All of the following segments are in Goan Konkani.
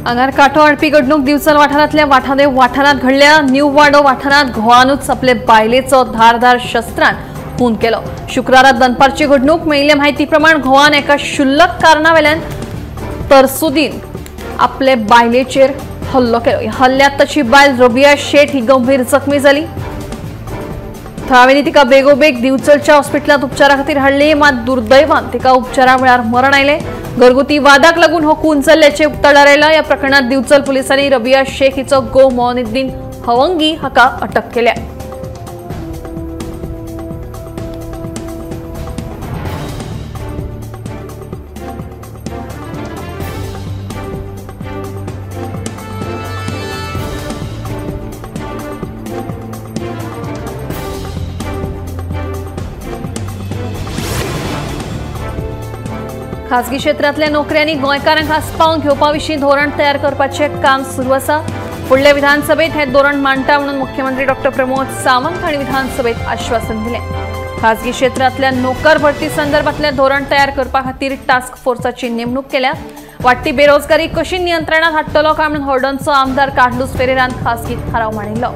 आंगार कांटो हाडपी घडणूक दिवचल वाठारांतल्या वाठादेव वाठारांत घडल्या. न्यू वाडो वाठारांत घोवानूच आपले बायलेचो धारदार शस्त्रान खून केलो. शुक्रारा दनपारची घडणूक. मेळिल्ले म्हायती प्रमाण घोवान एका क्षुल्लक कारणा वेल्यान तरसुदीन आपले बायलेचेर हल्लो केलो. ह्या हल्ल्यांत ताची बायल रबिया शेठ ही गंभीर जखमी जाली. थळाव्यांनी तिका बेगोबेग दिवचलच्या हॉस्पिटलांत उपचारा खातीर हाडली, मात दुर्दैवान तिका उपचारा वेळार मरण आयलें. घरगुती वादाक लागून हो खून जाल्ल्याचें उक्ताडार आयलां. ह्या प्रकरणांत दिवचल पुलिसांनी रबिया शेख हिचो घोव मोहनुद्दीन हवंगी हाका अटक केल्या. खासगी क्षेत्रांतल्या नोकऱ्यांनी गोंयकारांक आस्पावन घेवपा विशीं धोरण तयार करपाचें काम सुरू आसा. फुडल्या विधानसभेत हें धोरण मांडटा म्हणून मुख्यमंत्री डॉ प्रमोद सावंत हांणी विधानसभेत आश्वासन दिलें. खासगी क्षेत्रांतल्या नोकर भरती संदर्भातलें धोरण तयार करपा खातीर टास्क फोर्साची नेमणूक केल्या. वाडटी बेरोजगारी कशी नियंत्रणात हाडटलो काय म्हणून हॉर्डनचो आमदार कार्लुस फेरेरान खासगी थाराव मांडिल्लो.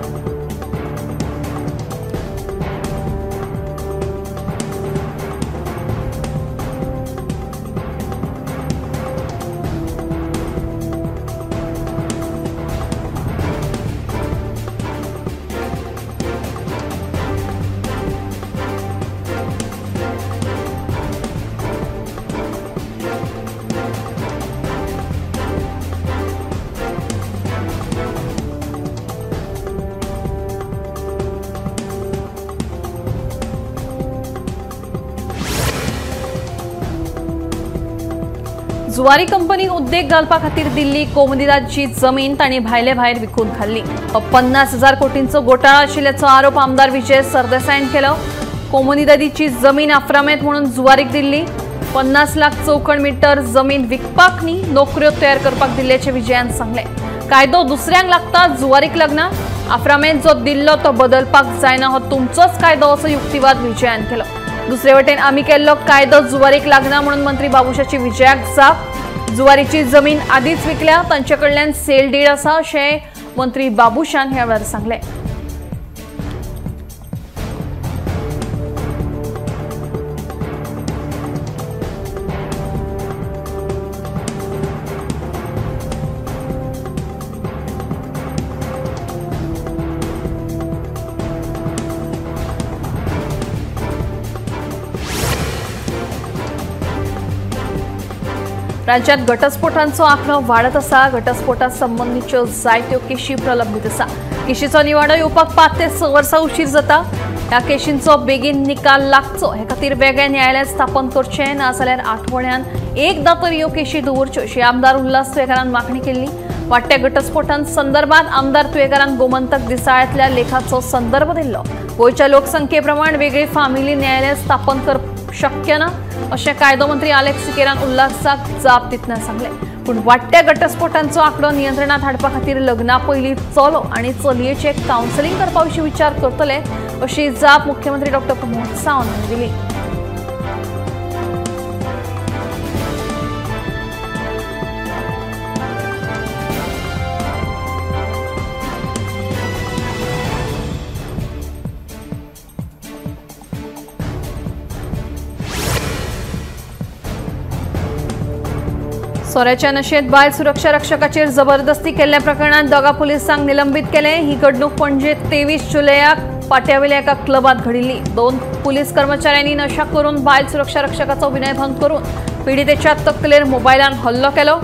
जुवारी कंपनीक उद्देग घालपा खातीर दिल्ली कोमुनिदादची जमीन तांणी भायले भायर विकून खाल्ली. 50,000 कोटींचो घोटाळो आशिल्ल्याचो आरोप आमदार विजय सरदेसायान केलो. कोमुनिदादीची जमीन आफ्रामेत म्हणून जुवारीक दिल्ली. 50 लाख चौखण मीटर जमीन विकपाक न्ही, नोकऱ्यो तयार करपाक दिल्ल्याचें विजयान सांगलें. कायदो दुसऱ्यांक लागता, जुवारीक लागना. आफ्रामेत जो दिल्लो तो बदलपाक जायना, हो तुमचोच कायदो असो युक्तिवाद विजयान केलो. दुसरे वटेन आमी केल्लो कायदो जुवारीक लागना म्हणून मंत्री बाबूशाची विजयाक जाप. जुवारीची जमीन आदीच विकल्या, तांचे कडल्यान सेल डीड आसा अशें मंत्री बाबूशान ह्या वेळार सांगलें. राज्यात घटस्फोटांचो आंकडो वाडत आसा. घटस्फोटा संबंदीच्यो जायत्यो केशी प्रलंबीत आसा. केशीचो निवाडो येवपाक 5 ते 6 वर्सां उशीर जाता. ह्या केशींचो बेगीन निकाल लागचो हे खातीर वेगळें न्यायालय स्थापन करचें, नाजाल्यार आठवड्यान एकदां तरी ह्यो केशी दवरच्यो अशी आमदार उल्हास तुयेंकारान मागणी केल्ली. वाडट्या घटस्फोटां संदर्भात आमदार तुयेंकारान गोमंतक दिसाळ्यांतल्या लेखाचो संदर्भ दिल्लो. गोंयच्या लोकसंख्ये प्रमाण वेगळी फामिली न्यायालय स्थापन करप शक्य ना अशें कायदो मंत्री आलेक्स सिकेरान उल्हासाक जाप दितना सांगलें. पूण वाडट्या घटस्फोटांचो आंकडो नियंत्रणात हाडपा खातीर लग्ना पयलीं चलो आनी चलयेचें कावन्सिलिंग करपा विशीं विचार करतले अशी जाप मुख्यमंत्री डॉ प्रमोद सावंत हांणी दिली. सोऱ्याच्या नशेंत बायल सुरक्षा रक्षकाचेर जबरदस्ती केल्ल्या प्रकरणांत दोगा पुलिसांक निलंबीत केले. ही घडणूक पणजे 23 जुलयाक पाट्यावेल्या एका क्लबांत घडिल्ली. 2 पुलीस कर्मचाऱ्यांनी नशा करून बायल सुरक्षा रक्षकाचो विनयभंग करून पिडितेच्या तकलेर मोबायलान हल्लो केलो.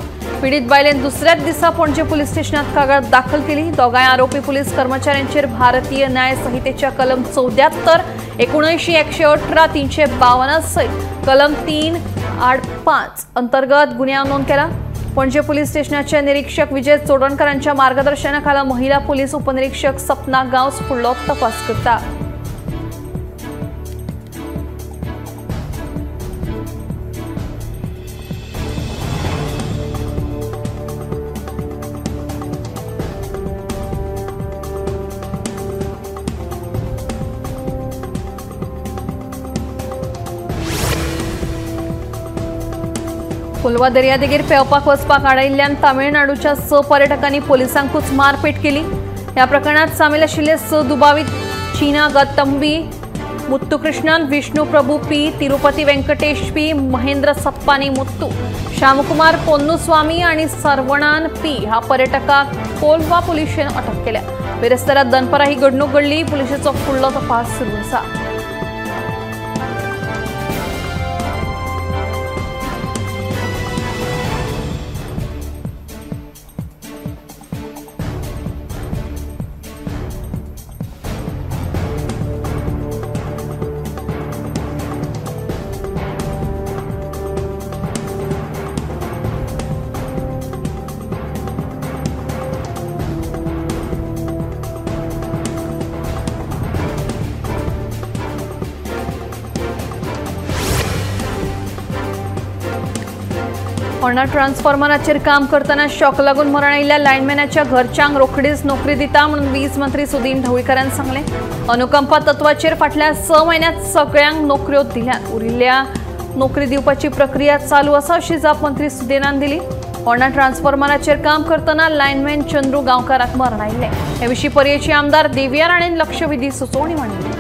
पीडित बायलेन दुसऱ्याच दिसा पणजे पुलीस स्टेशनात कागाळ दाखल केली. दोगांय आरोपी पुलीस कर्मचाऱ्यांचेर भारतीय न्याय संहितेच्या कलम 74, 79, 118, 352 सयत कलम 3, 8, 5 अंतर्गत गुन्यांव नोंद केला. पणजे पुलीस स्टेशनाचे निरीक्षक विजय चोडणकरांच्या मार्गदर्शनाखाला महिला पोलीस उपनिरीक्षक सपना गांवस फुडलो तपास करता. कोलवा दर्यादेगेर पेंवपाक वचपाक आडायिल्ल्यान तामिळनाडूच्या 6 पर्यटकांनी पोलिसांकूच मारपेट केली। ह्या प्रकरणात सामील आशिल्ले 6 दुबावीत चीना गतंबी मुत्तुकृष्णन, विष्णू प्रभू पी, तिरुपती व्यंकटेश पी, महेंद्र सप्पानी मुत्तू, श्यामकुमार पोन्नुस्वामी आणि सरवणान पी ह्या पर्यटकाक कोलवा पुलिशेन अटक केल्या। बिरेस्तारा दनपारा ही घडणूक घडली। पुलिशेचो फुडलो तपास सुरू आसा। होर्ना ट्रान्सफॉर्मराचेर काम करतना शॉक लागून मरण आयिल्ल्या लायनमॅनाच्या घरच्यांक रोखडीच नोकरी दिता म्हणून वीज मंत्री सुदीन ढवळीकारान सांगलें। अनुकंपा तत्वाचेर फाटल्या 6 म्हयन्यांत सगळ्यांक नोकऱ्यो दिल्यात। उरिल्ल्या नोकरी दिवपाची प्रक्रिया चालू आसा अशी जाप मंत्री सुदीनान दिली। होर्ना ट्रान्सफॉर्मराचेर काम करतना लायनमॅन चंद्रू गांवकाराक मरण आयिल्लें। हे विशीं पर्येची आमदार देविया राणेन लक्षवेधी सुचोवणी मांडली।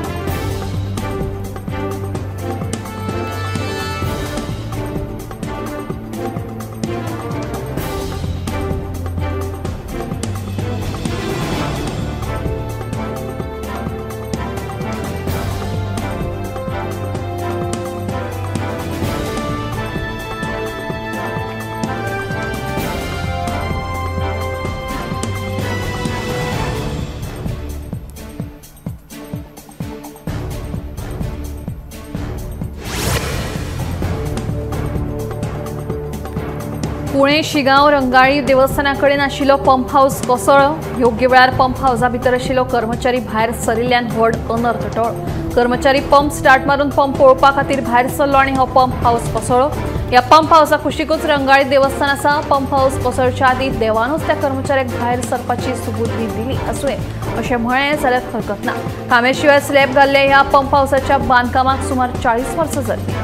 पुणे शिगांव रंगाळी देवस्थानाकडेन आशिल्लो पंप हावस कोसळ्ळो। योग्य वेळार पंप हावसा भितर आशिल्लो कर्मचारी भायर सरिल्ल्यान व्हड अनर्थ टळ्ळो। कर्मचारी पंप स्टार्ट मारून पंप पळोवपा खातीर भायर सरलो आनी हो पंप हावस कोसळ्ळो। ह्या पंप हावसा कुशीकूच रंगाळी देवस्थान आसा। पंप हावस कोसळच्या आदीं देवानूच त्या कर्मचाऱ्याक भायर सरपाची सुबुद्धी दिली आसूं येत अशें म्हळें जाल्यार हरकत ना। खांब्या शिवाय स्लॅब घाल्ले ह्या पंप हावसाच्या बांदकामाक सुमार 40 वर्सां जालीं।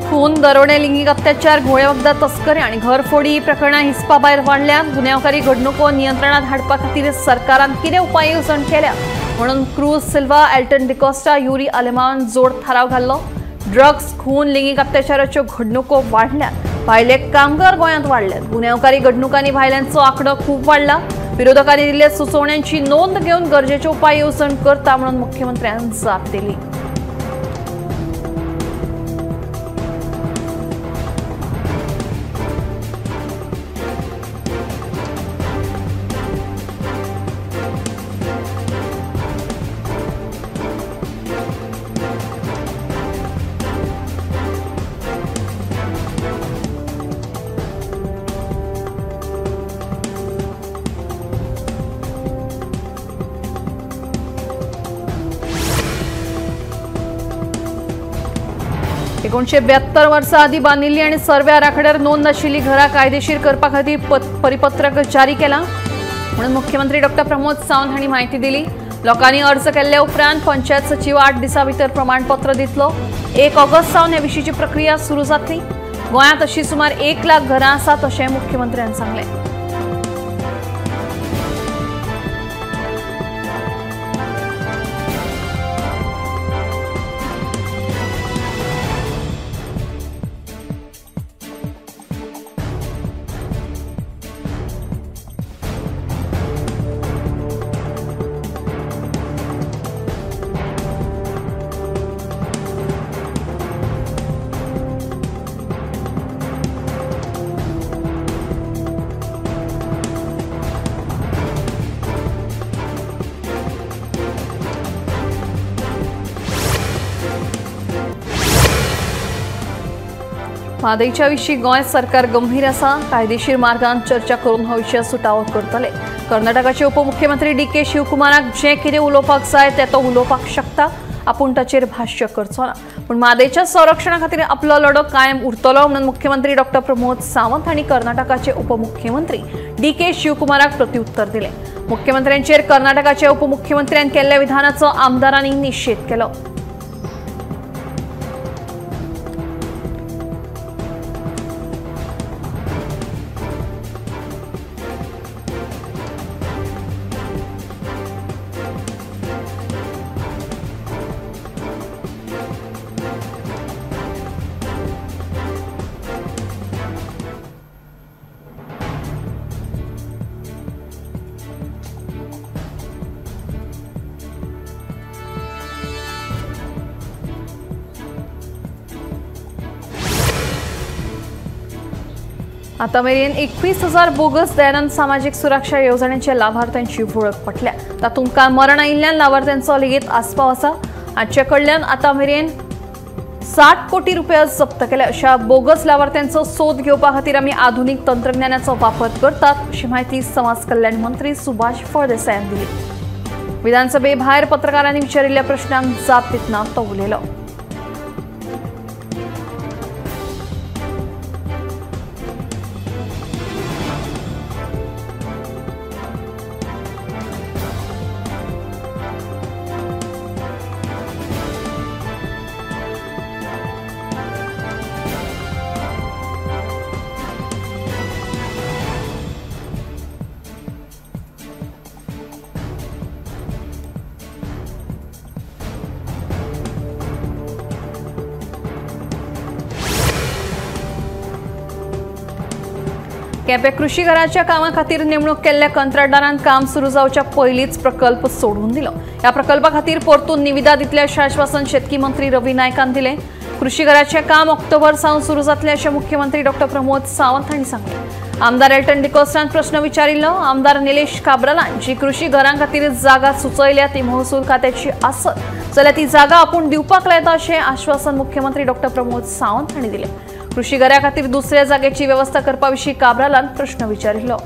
खून, दरोडे, लिंगीक अत्याचार, घोळे वखदां तस्करी आनी घरफोडी प्रकरणां हिसपाभायर वाडल्यात। गुन्यांवकारी घडणुको नियंत्रणांत हाडपा खातीर सरकारान कितें उपाय येवजण केल्या म्हणून क्रूज सिल्वा, एल्टन डिकॉस्टा, युरी आलेमावान जोड थाराव घाल्लो। ड्रग्स, खून, लिंगीक अत्याचाराच्यो घडणुको वाडल्यात। भायले कामगार गोंयांत वाडल्यात। गुन्यांवकारी घडणुकांनी भायल्यांचो आंकडो खूब वाडला। विरोधकांनी दिल्ल्या सुचोवण्यांची नोंद घेवन गरजेच्यो उपाय येवजण करता म्हणून मुख्यमंत्र्यान जाप दिली। एकोणशे 72 वर्सां आदीं बांदिल्ली आनी सर्वे आराखड्यार नोंद आशिल्ली घरां कायदेशीर करपा खातीर परिपत्रक जारी केलां म्हणून मुख्यमंत्री डॉक्टर प्रमोद सावंत हांणी म्हायती दिली। लोकांनी अर्ज केल्ले उपरांत पंचायत सचीव 8 दिसां भितर प्रमाणपत्र दितलो। 1 ऑगस्ट सावन हे विशींची प्रक्रिया सुरू जातली। गोंयांत अशी सुमार 1 लाख घरां आसात अशें मुख्यमंत्र्यान सांगलें। म्हादयच्या विशीं गोंय सरकार गंभीर आसा. कायदेशीर मार्गान चर्चा करून हो विशय सुटावो करतले. कर्नाटकाचे उपमुख्यमंत्री डी के शिवकुमाराक जें कितें उलोवपाक जाय तें तो उलोवपाक शकता, आपूण ताचेर भाश्य करचो ना. पूण म्हादयच्या संरक्षणा खातीर आपलो लढो कायम उरतलो म्हणून मुख्यमंत्री डॉक्टर प्रमोद सावंत हांणी कर्नाटकाचे उपमुख्यमंत्री डी के शिवकुमाराक प्रत्युत्तर दिलें. मुख्यमंत्र्यांचेर कर्नाटकाचे उपमुख्यमंत्र्यान केल्ल्या विधानाचो आमदारांनी निशेध केलो. आता मेरेन 21,000 बोगस दयानंद सामाजिक सुरक्षा येवजणेच्या लाभार्थ्यांची वळख पटल्या. तातूंत कांय मरण आयिल्ल्यान लाभार्थ्यांचो लेगीत आस्पाव आसा. हाचे कडल्यान आतां मेरेन 60 कोटी रुपया जप्त केले. अशा बोगस लाभार्थ्यांचो सोद घेवपा खातीर आमी आधुनिक तंत्रज्ञानाचो वापर करतात अशी म्हायती समाज कल्याण मंत्री सुभाष फळदेसायान दिली. विधानसभे भायर पत्रकारांनी विचारिल्ल्या प्रश्नांक जाप दितना तो उलयलो. केपें कृषी घराच्या कामा खातीर नेमणूक केल्ल्या कंत्राटदारान काम सुरू जावच्या पयलींच प्रकल्प सोडून दिलो. ह्या प्रकल्पा खातीर परतून निविदा दितले अशें आश्वासन शेतकी मंत्री रवी नायकान दिलें. कृषी घराचें काम ऑक्टोबर सावन सुरू जातलें अशें मुख्यमंत्री डॉक्टर प्रमोद सावंत हांणी सांगलें. आमदार एल्टन डिकोस्टान प्रश्न विचारिल्लो. आमदार निलेश काब्रालान जी कृषी घरां खातीर जागा सुचयल्या ती महसूल खात्याची आसत जाल्यार ती जागा आपूण दिवपाक लायता अशें आश्वासन मुख्यमंत्री डॉक्टर प्रमोद सावंत हांणी दिलें. कृषी घरा खातीर दुसऱ्या जागेची व्यवस्था करपा विशीं काब्रालान प्रश्न विचारिल्लो.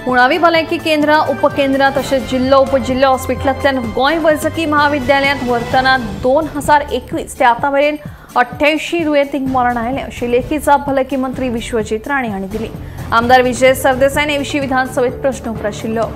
मुळावी भलायकी केंद्रां, उपकेंद्रां तशेंच जिल्लो उपजिल्लो हॉस्पिटलांतल्यान गोंय वैजकी महाविद्यालयांत व्हरतना 2021 ते आतां मेरेन 88 दुयेंतींक मरण आयलें अशी लेखी जाप भलायकी मंत्री विश्वजीत राणे हांणी दिली. आमदार विजय सरदेसाय हे विशीं विधानसभेत प्रश्न उप्राशिल्लो.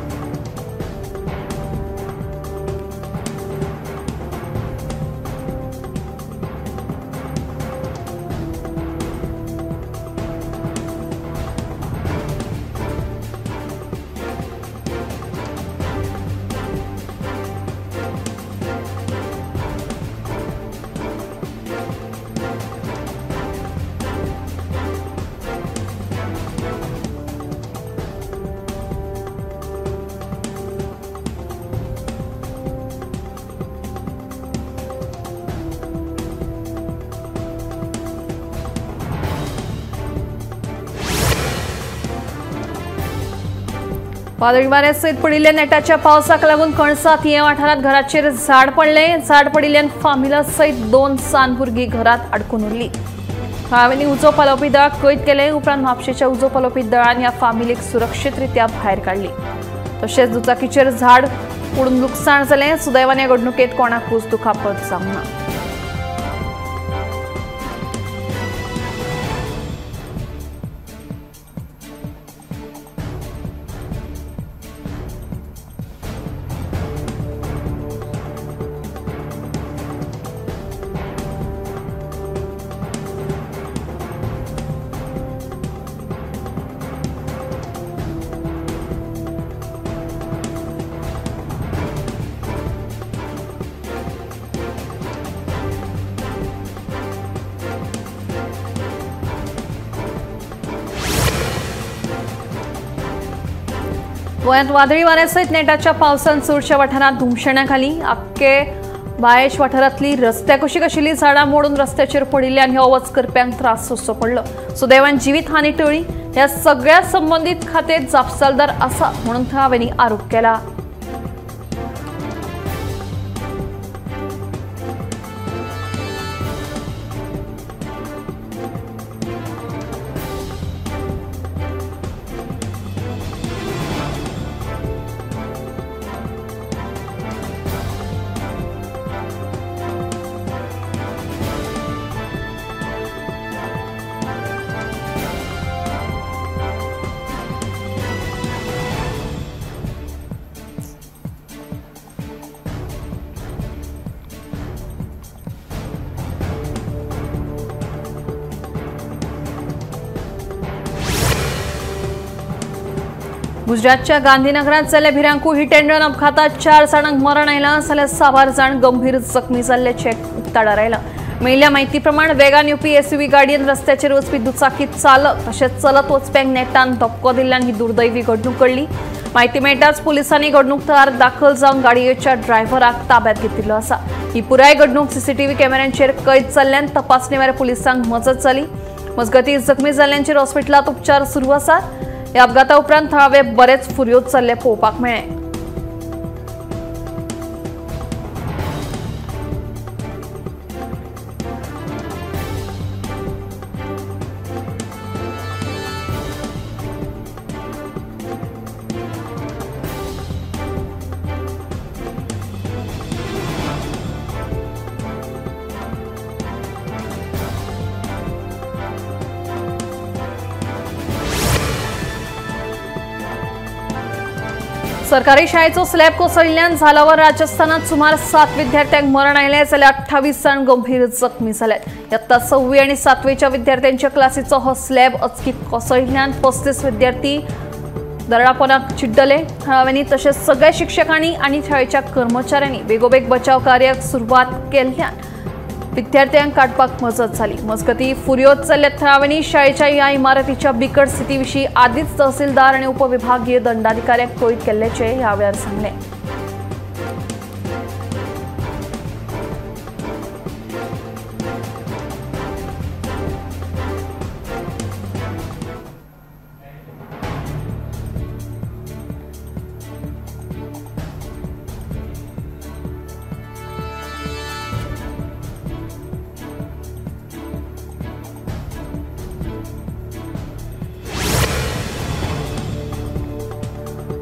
वादळी वाऱ्यासयत पडिल्ल्या नेटाच्या पावसाक लागून कणसा थिये वाठारांत घराचेर झाड पडलें. झाड पडिल्ल्यान फामिला सयत 2 सान भुरगीं घरांत अडकून उरली. थळाव्यांनी उजो पालोवपी दळाक कळीत केलें. उपरांत म्हापशेच्या उजो पालोवपी दळान ह्या फामिलीक सुरक्षीतरित्या भायर काडली. तशेंच दुचाकीचेर झाड पडून लुकसाण जालें. सुदैवान ह्या घडणुकेंत कोणाकूच दुखापत जावंक ना. गोंयांत वादळी वाऱ्या सयत नेटाच्या पावसान चडशा वाठारांत धुमशेणां घाली. आख्खे बायेश वाठारांतली रस्त्या कुशीक आशिल्लीं झाडां मोडून रस्त्याचेर पडिल्ल्यान ह्यो वच करप्यांक त्रास सोंसचो पडलो. सुदैवान जिवीत हानी टळ्ळी. ह्या सगळ्या संबंदीत खातें जापसालदार आसा म्हणून थळाव्यांनी आरोप केला. गुजरातच्या गांधीनगरात जाल्ल्या भिरांकूळ हिट अँड रन अपघातात 4 जाणांक मरण आयलां जाल्यार 7 जाण गंभीर जखमी जाल्ल्याचें उक्ताडार आयलां. मेळिल्ल्या म्हायती प्रमाण वेगान येवपी एसयूव्ही गाडयेन रस्त्याचेर वचपी दुचाकी चालक तशेंच चलत वचप्यांक नेटान धपको दिल्ल्यान ही दुर्दैवी घडणूक घडली. म्हायती मेळटाच पुलिसांनी घडणूक थळार दाखल जावन गाडयेच्या ड्रायव्हराक ताब्यात घेतिल्लो आसा. ही पुराय घडणूक सीसीटीव्ही कॅमेऱ्यांचेर कैद जाल्ल्यान तपासणे वेळार पुलिसांक मजत जाली. मजगतीं जखमी जाल्ल्यांचेर हॉस्पिटलांत उपचार सुरू आसात. ह्या अपघाता उपरांत थळावे बरेच फुर्योज जाल्ले पळोवपाक मेळ्ळे. सरकारी शाळेचो स्लॅब कोसळिल्ल्यान झालावर राजस्थानात सुमार 7 विद्यार्थ्यांक मरण आयलें जाल्यार 28 जाण गंभीर जखमी जाल्यात. यत्ता 6वी आनी 7वीच्या विद्यार्थ्यांच्या क्लासीचो हो स्लॅब अचकीत कोसळिल्ल्यान 35 विद्यार्थी दरडापोनाक चिड्डले. थळाव्यांनी तशेंच सगळ्या शिक्षकांनी आनी शाळेच्या कर्मचाऱ्यांनी बेगोबेग बचाव कार्याक सुरवात केल्ल्यान विद्यार्थ्यांक काडपाक मजत जाली. मजगतीं फुर्योज जाल्ल्या थळाव्यांनी शाळेच्या ह्या इमारतीच्या बिकट स्थितीविशीं आदींच तहसीलदार आनी उपविभागीय दंडाधिकाऱ्यांक कळीत केल्ल्याचें ह्या वेळार सांगलें.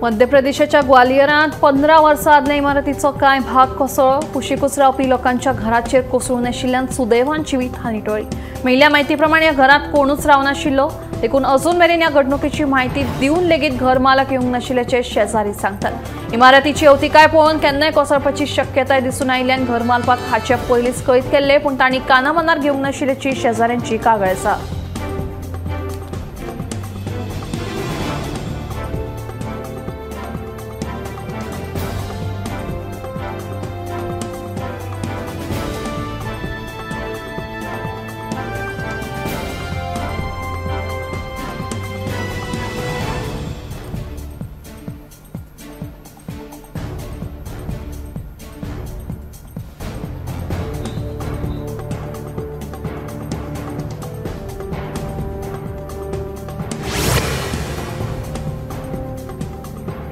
मध्य प्रदेशाच्या ग्वालियरांत 15 वर्सां आदल्या इमारतीचो कांय भाग कोसळ्ळो. कुशीकूच रावपी लोकांच्या घराचेर कोसळून आशिल्ल्यान सुदैवान जिवीत हानी टळ्ळी. मेळिल्ल्या म्हायती प्रमाण ह्या घरांत कोणूच रावनाशिल्लो. देखून अजून मेरेन ह्या घडणुकेची म्हायती दिवन लेगीत घर मालक येवंक नाशिल्ल्याचें शेजारी सांगतात. इमारतीची अवतिकाय पळोवन केन्नाय कोसळपाची शक्यताय दिसून आयिल्ल्यान घर मालकाक हाचे पयलींच कळीत केल्लें, पूण तांणी कानामनार घेवंक नाशिल्ल्याची शेजाऱ्यांची कागाळ आसा.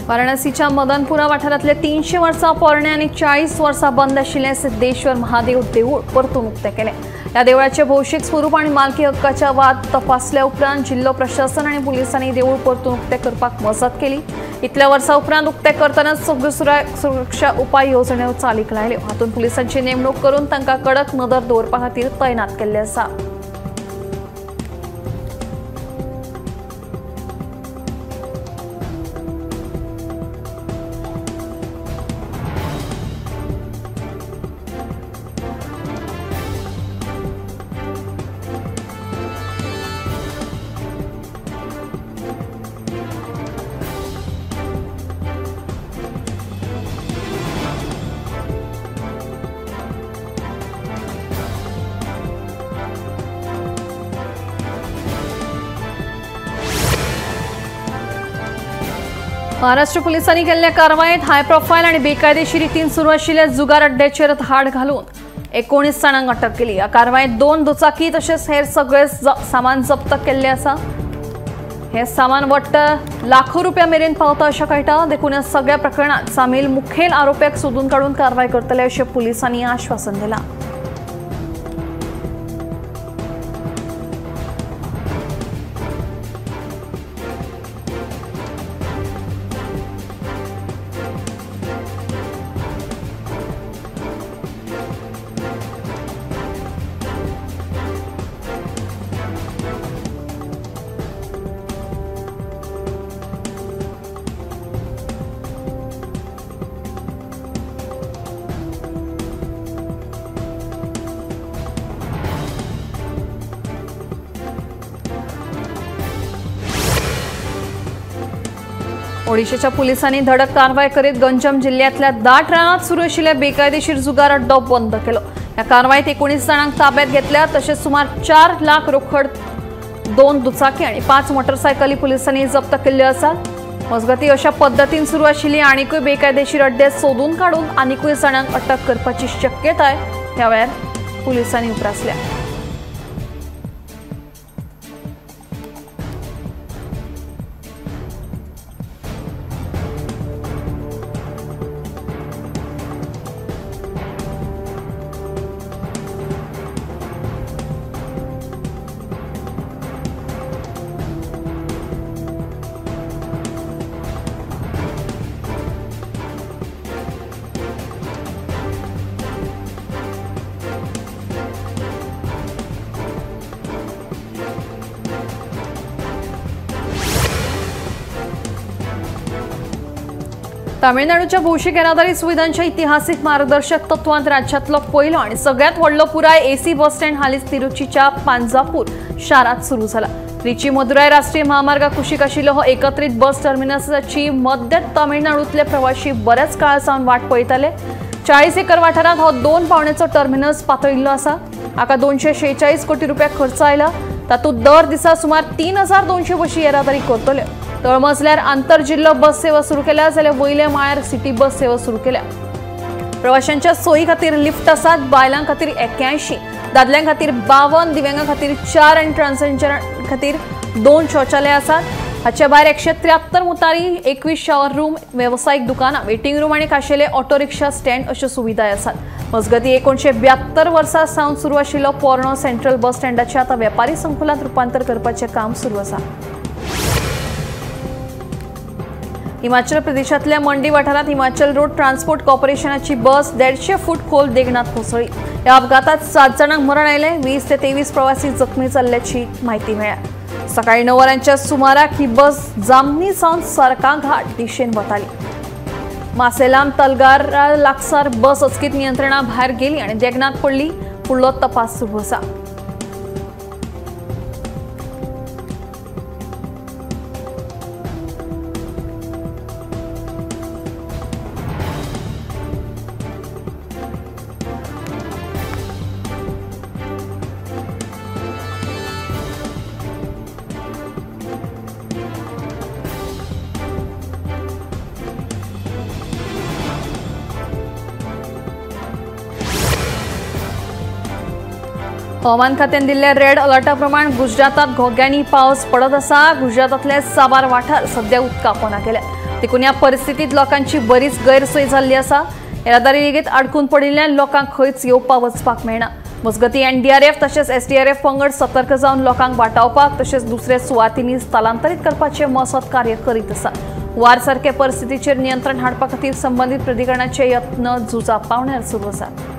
वाराणसीच्या मदनपुरा वाठारांतले 300 वर्सां पोरणे आनी 40 वर्सां बंद आशिल्लें सिद्धेश्वर महादेव देवूळ परतून उक्तें केलें. ह्या देवळाचें भौशीक स्वरूप आनी मालकी हक्काच्या वाद तपासल्या उपरांत जिल्लो प्रशासन आनी पुलिसांनी देवूळ परतून उक्तें करपाक मजत केली. इतल्या वर्सां उपरांत उक्तें करतना सगळ्यो सुरक्षा उपाय येवजण्यो चालीक लायल्यो. हातूंत पुलिसांची नेमणूक करून तांकां कडक नदर दवरपा खातीर तैनात केल्लें आसा. महाराष्ट्र पोलिसांनी केल्ल्या कारवायेत हाय प्रोफायल आणि बेकायदेशीर रितीन सुरू आशिल्ल्या जुगार अड्ड्याचेर धाड घालून 19 जाणांक अटक केली। ह्या कारवायेत 2 दुचाकी तशेंच हेर सगळे सामान जप्त केल्लें आसा। हे सामान वट्ट लाखो रुपया मेरेन पावता अशें कळटा। देखून ह्या सगळ्या प्रकरणांत सामील मुखेल आरोप्याक सोदून काडून कारवाय करतले अशें पुलिसांनी आश्वासन दिलां। ओडिशाच्या पोलिसांनी धडक कारवाय करीत गंजम जिल्ह्यांतल्या दाट रानात सुरू आशिल्ल्या बेकायदेशीर जुगार अड्डो बंद केलो। ह्या कारवायेत 19 जाणांक ताब्यात घेतल्या तशेंच सुमार 4 लाख रोखड, 2 दुचाकी आणि 5 मोटरसायकली पोलिसांनी जप्त केल्ल्यो आसात। मजगती अशा पद्दतीन सुरू आशिल्ली आनीकूय बेकायदेशीर अड्डे सोदून काडून आनीकूय जाणांक अटक करपाची शक्यताय ह्या वेळार पोलिसांनी उप्रासल्या। तामिळनाडूच्या भौशीक येरादारी सुविधांच्या इतिहासीक मार्गदर्शक तत्वांत राज्यातलो पयलो आनी सगळ्यांत व्हडलो पुराय एसी बस स्टँड हालींच तिरुचीच्या पांजापूर शारांत सुरू जाला। त्रिची मदुराय राष्ट्रीय महामार्गा कुशीक आशिल्लो हो एकत्रीत बस टर्मिनसाची मध्य तामिळनाडूंतले प्रवाशी बऱ्याच काळ सावन वाट पळयताले। 40 एकर वाठारांत हो 2 पावण्याचो टर्मिनस पातळिल्लो आसा। हाका 246 कोटी रुपया खर्च आयला। तातूंत दर दिसा सुमार 3200 बशी येरादारी करतल्यो। तळमजल्यार आंतरजिल्लो बस सेवा सुरू केल्या जाल्यार वयल्या माळ्यार सिटी बस सेवा सुरू केल्या। प्रवाशांच्या सोयी खातीर लिफ्ट आसात। बायलां खातीर 81, दादल्यां खातीर 52, दिव्यांगां खातीर 4 आनी ट्रान्सजेंडरां खातीर 2 शौचालय आसात। हाचे भायर 173 मुतारी, 21 शॉवर रूम, वेवसायीक दुकानां, वेटिंग रूम आनी खाशेले ऑटो रिक्षा स्टँड अश्यो सुविधाय आसात। मजगती 1972 वर्सां सावन सुरू आशिल्लो पोरणो सेंट्रल बस स्टँडाचें आतां वेपारी संकुलांत रुपांतर करपाचें काम सुरू आसा। हिमाचल प्रदेशांतल्या मंडी वाठारांत हिमाचल रोड ट्रान्सपोर्ट कॉर्पोरेशनाची बस 150 फूट खोल देगणात कोसळ्ळी। ह्या अपघातात 7 जाणांक मरण आयलें। 20 ते 23 प्रवासी जखमी जाल्ल्याची म्हायती मेळ्ळ्या। सकाळी 9 वरांच्या सुमाराक ही बस जामनी सावन सरका घाट दिशेन वताली। मासेलाम तलगारा लागसार बस अचकीत नियंत्रणा भायर गेली आनी देगणात पडली। फुडलो तपास सुरू आसा। हवामान खात्यान दिल्ल्या रेड अलर्टा प्रमाण गुजरातात घोग्यांनी पावस पडत आसा। गुजरातांतले साबार वाठार सध्या उदका पोंदा गेले। देखून ह्या परिस्थितीत लोकांची बरीच गैरसोय जाल्ली आसा। येरादारी लेगीत आडकून पडिल्ल्यान लोकांक खंयच येवपाक वचपाक मेळना। मजगती एनडीआरएफ तशेंच एसडीआरएफ पंगड सतर्क जावन लोकांक वाटावपाक तशेंच दुसऱ्या सुवातींनी स्थलांतरीत करपाचें मसत कार्य करीत आसा। हुंवार सारके परिस्थितीचेर नियंत्रण हाडपा खातीर संबंदीत प्राधिकरणाचे यत्न झुजा पावण्यार सुरू आसात।